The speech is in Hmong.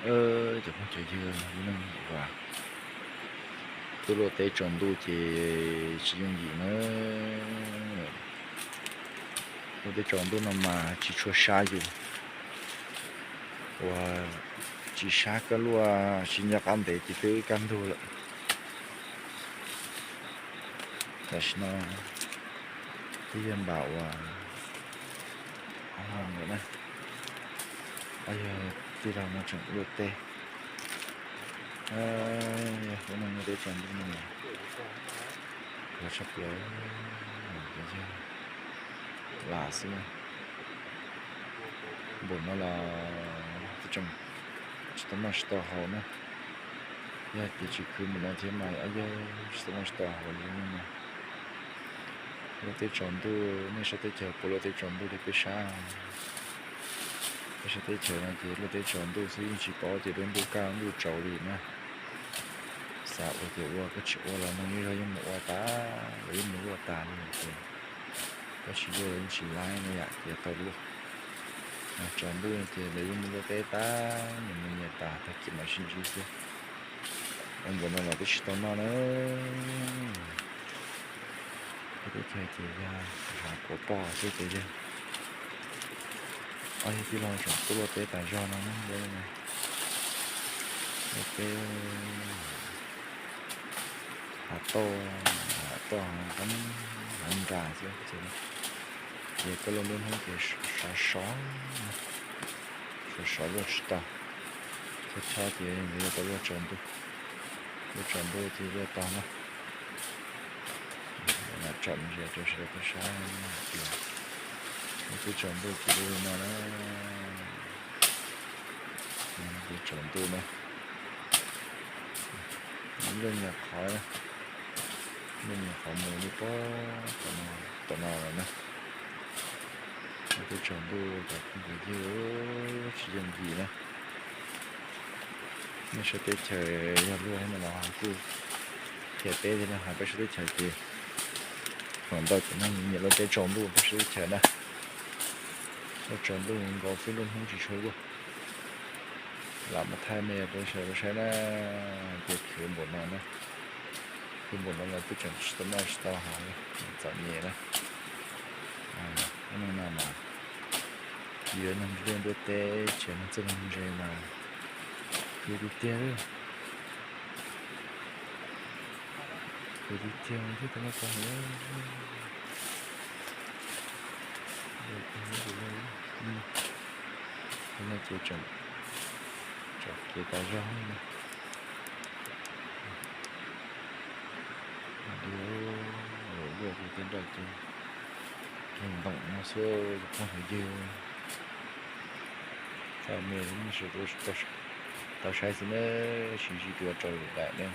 Cov phooj cov ywg, lub neej uas tuaj luaj teb tsaus ntuj ces tsis yooj yim na. Luaj teb tsaus ntuj no mas tsis tshua sab yus, uas tsis sab koj luaj tsis nco qab ntev ces twb kaj ntug lawm. Tam sim no twb yog npaum uas ob moos lawm na. Yog tij laug no tseem luaj teb. Yog lub neej luaj teb tsaus ntuj no mas kawg tshaj plaws, yog lam xwb na. Npaum no los twb tseem tsis tau noj tsis tau haus na. Yog tias tsis khwv npaum no thiab mas yog tsis tau noj tsis tau haus li no. Luaj teb tsaus ntuj, nej sab teb chaws puas luaj teb tsaus ntuj li peb sab? Peb sab teb chaws no ces luaj teb tsaus ntuj xwb yeej tsis paub tias lub ntuj kaj ntuj tsaus li na. Xav ua ces ua, koj tsis ua los neeg yeej mus ua tas, los yeej mus luaj tas li ces koj tsis luaj los yeej tsis laib na yom, ces tau luaj. Tsaus ntuj ces lawv yeej mus luaj teb tas, nyias mus nyias tas, tag kis mam sib ntsib xwb. Ua npaum no los twb tsis tau noj na. Peb teb chaws ces yog hav kuav poj xwb ces yog ob tij laug tseem tuaj luaj teb tas zog no na. Luaj teb hav toj, hav toj hav nqeeb hav nras xwb ces, ces koj luaj lub hnub ces sov sov, sov sov luaj tsis tau. Thawj thawj ces nws yuav tau luaj tsaus ntuj, luaj tsaus ntuj ces luaj tau na. Lam tsom ntsia rau sawv daws tau saib hais tias luaj teb tsaus ntuj ces luaj li no na. Luaj tsaus ntuj na, luaj nyias qhov, luaj nyias qhov mus li pob tom no lawm na. Luaj teb tsaus ntuj cov phooj cov ywg, tsis yooj yim na. Nej sab teb chaws yog luaj no los kuj qhia peb thiab na, peb sab teb chaws ces feem ntau cov neeg nyiam luaj teb tsaus ntuj peb sab teb chaws na. Luaj tsaus ntuj nkaus xwb, luaj hnub tsis tshua luaj. Lam mus thaij nej rau sawv daws saib na, ces khwv npaum no na. Khwv npaum no los twb tseem tsis tau noj tsis tau haus li, txom nyem na. Lub neej no mas yus yog neeg nruab teb, tsis yog neeg txawj neeg ntse mas khwv tiag tiag li. Khwv tiag tiag thiab tau noj tau haus. Tus no ces tseem tsom kev tas zog li no. Luaj ces tej nroj ces ntoom no xwb cov phooj cov ywg. Txaj me li nej sawv daws tau saib xwb na, sib ntsib dua rau lwm daim na.